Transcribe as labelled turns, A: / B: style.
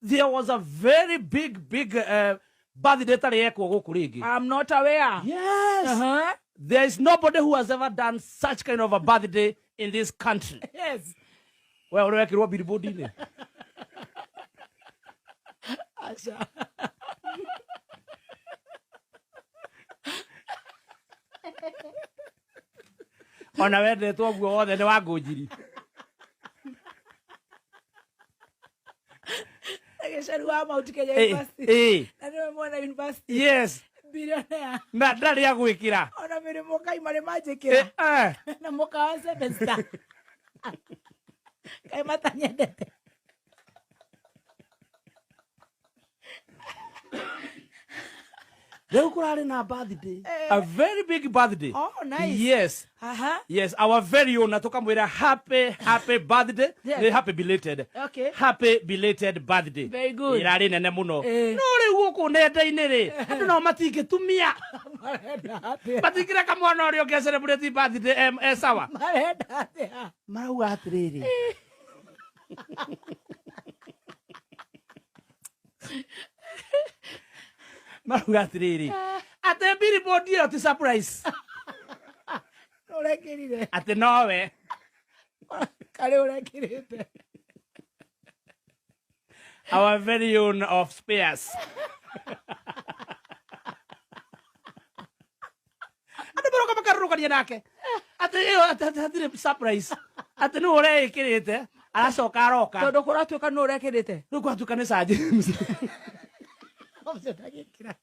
A: There was a very big big birthday ĩtarĩ yekwo gũkũ rĩngĩ.
B: I'm not aware.
A: Yes. There is nobody who has ever done such kind of a birthday in this country. We ũrĩ wekĩrwo billboard-inĩ?
B: Aca.
A: Ona wendetwo ũguo wothe nĩ wa ngũnjiri.
B: Gĩceru wa Mount Kenya University. Na nĩwe mwana university. Billionaire.
A: Na ndarĩ agwĩkĩra.
B: Ona mĩrĩmũ kai marĩ manjĩkĩra. Na mũkawa semester. Kaĩ matanyendete.
A: Rĩu kũrarĩ na birthday. A very big birthday.
B: Oh, nice.
A: Yes. Yes, our very own na tukamwĩra happy happy birthday. Nĩ happy belated. Happy belated birthday.
B: Very good.
A: Ĩrarĩ nene mũno. No rĩu gũkũ nenda-inĩ rĩ, andũ nao matingĩtumia.
B: Marenda atĩa?
A: Matingĩreka mwana ũrĩa ũngĩ celebrate birthday e sawa.
B: Marenda atĩa?
A: Marauga atĩrĩrĩ. Marauga atĩrĩrĩ. Atĩ billboard ĩyo ti surprise.
B: Ũrekĩrire.
A: Atĩ nowe.
B: Karĩ ũrekĩrĩte.
A: Our very own of spares. Andũ maroka makarũrũkania nake. Atĩ ĩyo atĩ hatirĩ surprise. Atĩ nĩwe ũreĩkĩrĩte aracoka aroka.
B: Tondũ kũratuĩka nũ ũrekĩrĩte.
A: Rĩu kwatuĩka nĩ Sir James.
B: Ũcio ndagĩkĩra.